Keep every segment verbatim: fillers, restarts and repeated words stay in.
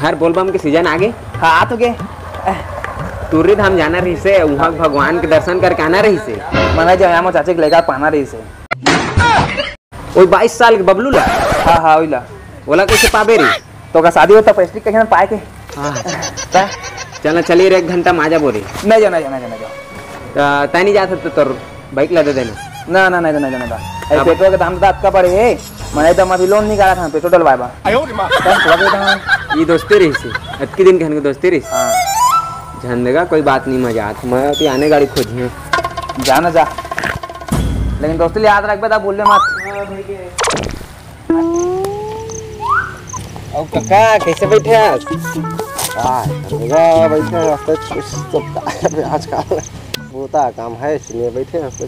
यार, बोलबम के सीजन आगे। हाँ, आ तो गे। टुर्री धाम जाना रहिसे, उहाँ भगवान के दर्शन करके आना रहिसे। मना जो यहाँ मोर चाची के लइका पाना रहिसे। ओई बाईस साल के बबलू ला? हाँ, हाँ, ओई ला। ओला कइसे पाबे रे? तो का शादी होता, पैसे कहीं ना पाए के? हाँ। ता? चल ना, चलिए रे, एक घंटा मा जाबो रे। नहीं जाओ, नहीं जाओ, नहीं जाओ, नहीं जाओ। ता, तानी जात तो तोर बाइक ला दे देना। ना, ना, नहीं, नहीं, नहीं, नहीं। अरे अब पेट्रोल के दाम तो अतका बढ़े हे। मैं तो अभी लोन निकाला था, पेट्रोल डलवाए बा। आयो रे माँ। तब तो लगे था। ये दोस्ती रहिसे, अतकी दिन के हमके दोस्ती रहिसे। हाँ। झंडगा कोई बात नहीं, मजा आत। मैं तो आने गाड़ी खोजी हूँ। जा ना जा। लेकिन दोस्ती ले याद रखबे, ता भूलबे मत। अउ कका, कइसे बइठे हस? का करबे गा, बइठे हस, तो कुछ तो का करबे आजकल। बूता काम हे, इसलिए बइठे हस।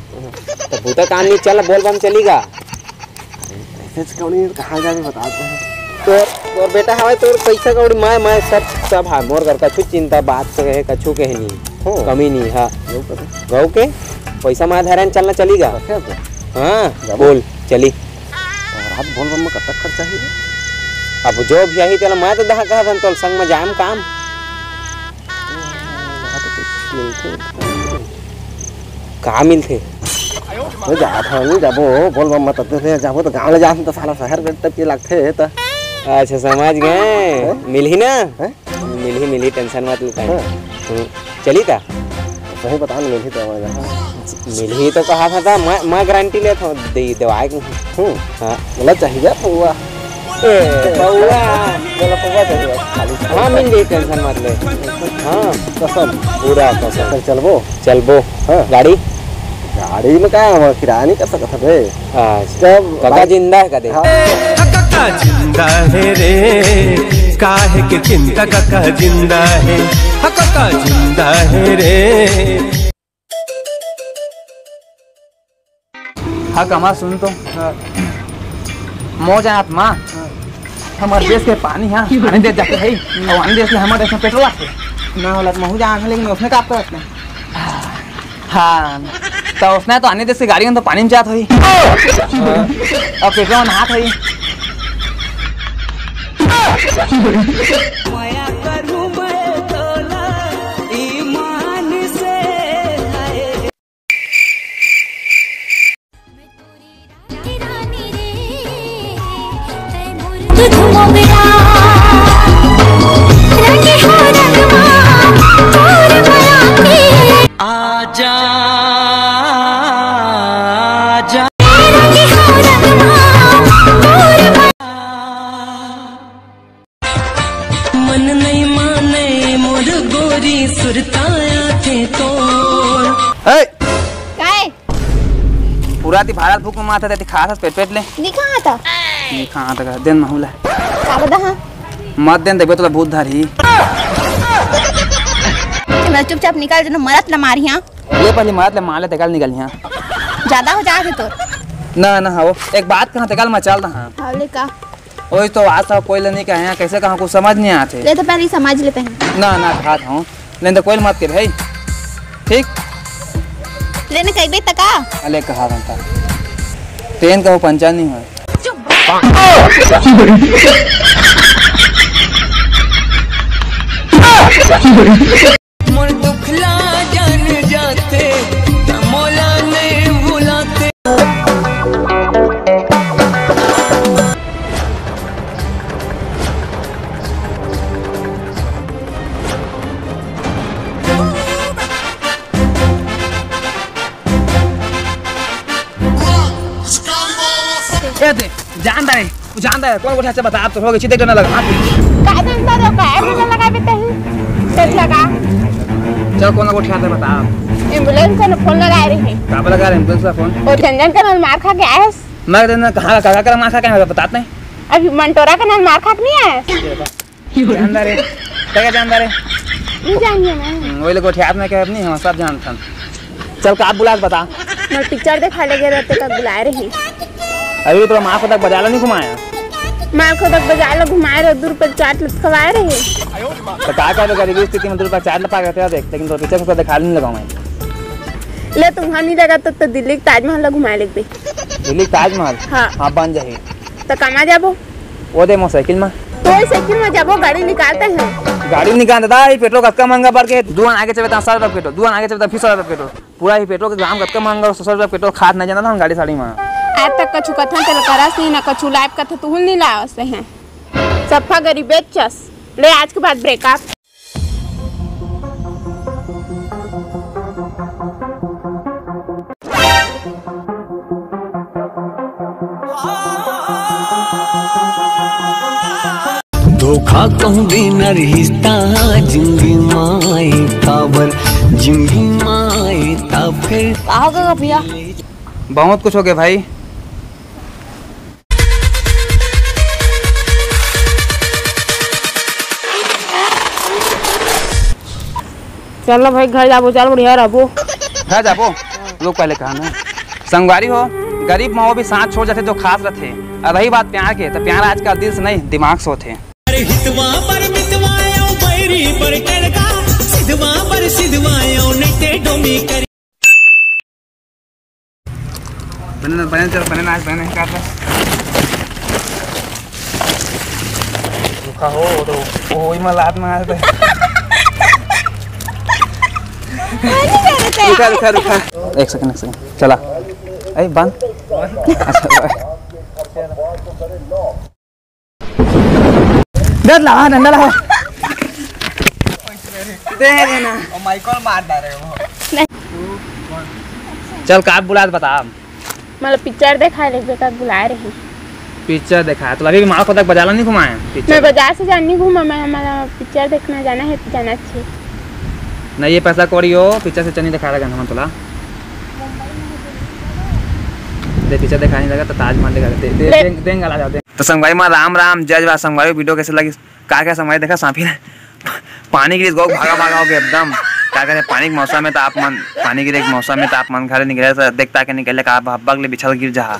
त बूता काम नहीं चल, बोलबम चली गा। अइसे कौड़ी कहाँ जाबे, बता दे। तोर, तोर बेटा हवय, तोर पइसा कौड़ी मैं, मैं सब, सब हे मोर घर, कछु चिंता बात के हे, कछु के हे नहीं। हो। कमी नहीं हे। गऊ के? गऊ के? पइसा मैं धरे हँव, चल ना चली गा। रखे तो? हाँ, जाबो। बोल, चली। रात बोलबम में कतक खर्चा हे? अब जो भी आही, तेला मैं तो दहा कहा था, तोर संग में जाम काम। वहाँ तो कुछ मिलथे। का मिलथे? तो जात हन, जाबो, बोलबम मत अते थे, जाबो तो गाँव ले जात हन, तो साला शहर के तब के लगथे, तो। अच्छा, समझ गए। हैं? मिलही ना? हैं? मिलही, मिलही, tension मत ले। हाँ। हम्म, चली ता? सही बता ना, मिलही तो आवाज। मिलही तो कहा था, था, मैं, मैं गारंटी लेत हँव, दे, देवाए के। हम्म। हाँ। बोला चाहिए पौवा। ए, पौवा। बोला पौवा चाहिए, खाली। हाँ, मिल जाई, tension मत ले। हाँ। कसम। पूरा कसम। फिर चलबो? चलबो। हाँ। गाड़ी? गाड़ी में का, हम किराया नहीं कर सकत हबे। अच्छा। जब कका भाई जिंदा हे का दे? हाँ। कका जिंदा हे रे, काहे के चिंता, कका जिंदा हे, कका जिंदा हे रे। हाँ, कमा सुन तो। हाँ। मो जात मा। हाँ। हमर देश के पानी, हाँ, आने देश जाके हे, अउ आने देश ले हमर देश में पेट्रोल आथे। ना होला, महू जात हे, लेकिन उसने का करत नहीं। हाँ, तो उसने तो आने देश के गाड़ी में तो पानी में जात होही। अब पेट्रोल में नहात होही। आजा, आजा। मन नहीं माने मोर गोरी, सुरता आथे तोर। हे! काय? पूरा ती भाड़ा भूख में माथा देती, खात हस पेट पेट ले। नहीं खात। नहीं खात का, देन महू ला। का बता हाँ? मत देन, देबे तो भूत धरही। चुपचाप निकल, जनो मरत ला मारी, हाँ? ये पहली मरत ला मार ले, तेकर निकल यहाँ। ज्यादा हो जात हे तोर। ना, ना, हाँ, वो एक बात कहाँ, तेकर मैं चल रहा। हाँ, ले का? ओही तो आज तक कोई ले नहीं कहे, कइसे कहाँ, कुछ समझ नहीं आथे। ले तो पहले समझ ले पहले। ना, ना, खात हँव। लेन तो कोई मत के भाई। ठीक? लेने कहिबे त का? अले कहा बनता। ट्रेन का वो पंचर नहीं होय। मोर दुख ला जान जाते, त मोला नहीं भुलाते। ए दे, जान दे, जान दे, कोन गोठियाथे बता, अब तो हो गई, चिते ना लगा, हाँ। का जानता तो का, ऐसे ना लगा बेटा ही, चल लगा। चल, कोन गोठियाथे बता। एम्बुलेंस का फोन लगाए रहे। का लगा रहे एम्बुलेंस का फोन? वो झंझन का नाल मार खा के आए। मैं तो ना कहाँ का, का, का मार खा के आए, बतात नहीं। अभी मंटोरा का नाल मार खा के नहीं आए। जानता रे, क्या जानता रे? नहीं जानिए मैं। हम्म, वही लोग गोठियात में क्या अपनी, हम सब जानता। चल, का बुला के बता। मैं पिक्चर देखा ले गए रहते, कब बुलाए रही। अभी तो माँ को तक बाजार नहीं घुमाया। माँ को तक बाजार ला घुमाए रहे, दो रुपये चाट खवाए रहे। तो का का गरीबी स्थिति में दो रुपये चाट पा गए थे, देख, लेकिन तो पिक्चर को दिखा नहीं लगा मैं। ले, तुम वहाँ नहीं लगा तो, तो दिल्ली के ताजमहल ला घुमाए लेते। दिल्ली के ताजमहल? हाँ। हाँ, बन जाही। तो कमा जाबो? वो दे मोटरसाइकिल में। कोई साइकिल में जाबो, गाड़ी निकालते हैं। गाड़ी निकाल दादा, ये पेट्रोल कतका महंगा बढ़ के, दू आन आगे चलबे त सौ रुपया पेट्रोल, दू आन आगे चलबे त फिर सौ रुपया पेट्रोल। पूरा ही पेट्रोल के दाम कतका महंगा, सौ रुपया पेट्रोल खात नहीं जाना था हम गाड़ी साड़ी में। आज तक कछु कथन तेल करस नहीं ना, कछु लाइव कथा तुहुल नहीं लावस है। सफा गरीबेच चस। ले आज के बाद ब्रेकअप। धोखा कहूँ देना रिश्ता, जिंदगी माए काबर, जिंदगी माए ता फिर। का हो गया भैया? बहुत कुछ हो गया भाई। चलो भाई, घर जाबो, चल बढ़िया रहबो। घर जाबो, लोग पहले कहा ना। संगवारी हो, गरीब माँ वो भी साथ छोड़ जाते जो खास रहते। और रही बात प्यार के, तो प्यार आजकल दिल से नहीं, दिमाग से होते। अरे हितवा पर मितवा आओ, बैरी पर कड़का, सिधवा पर सिधवा आओ, नहीं ते डोमी करी। बने ना, बने चल, बने ना, आज बने नहीं काट रहा। रुका हो, वो तो, वो वही में लात मार दे। रुका, रुका, रुका। एक सेकंड, एक सेकंड। चला। ए, बंद। अच्छा, डर लगा, डंडा लगा। दे देना। ओ माइकल मार डाले वो। चल, का बुलात बता। मतलब पिक्चर देखाए ले बेटा, बुलाए रहे। पिक्चर देखा, तो अभी भी माल को तक बाजार नहीं घुमाए पिक्चर? मैं बाजार से जान नहीं घूमा, मैं हमारा पिक्चर देखना जाना है, जाना चाहिए। नहीं, ये पैसा कौड़ी हो, पिक्चर से चनी दिखा रहा हम तोला। दे, पिक्चर देखा नहीं लगा तो ताजमहल दिखा दे, दे, ले। दे, दे, गला जा, दे। तो संगवारी माँ राम राम, जय जवान संगवारी। वीडियो कैसे लगी? का क्या संगवारी देखा सांपी ने पानी गिरिस, गो भागा भागा हो गया एकदम। का करे, पानी के मौसम में तो आप मन, पानी गिरे के मौसम में तो आप मन घर निकले तो देखता के निकले का बगले बिछल गिर जहा।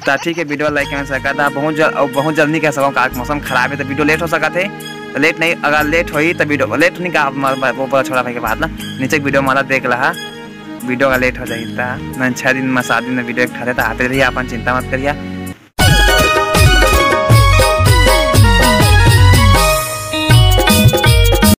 तो ठीक है, वीडियो लाइक कमेंट शेयर कर दा। बहुत जल-, अउ बहुत जल्दी कह सकूँ का मौसम खराब है तो वीडियो लेट हो सकत है। तो लेट नहीं, अगर लेट होई तो वीडियो लेट नहीं का आप मर-, वो बोला छोड़ा भाई के बात ना, नीचे वीडियो माला देख लहा। वीडियो का लेट हो जाई ता नन छह दिन में, सात दिन में वीडियो एक ठहरे तो आते रही, अपन चिंता मत करिया।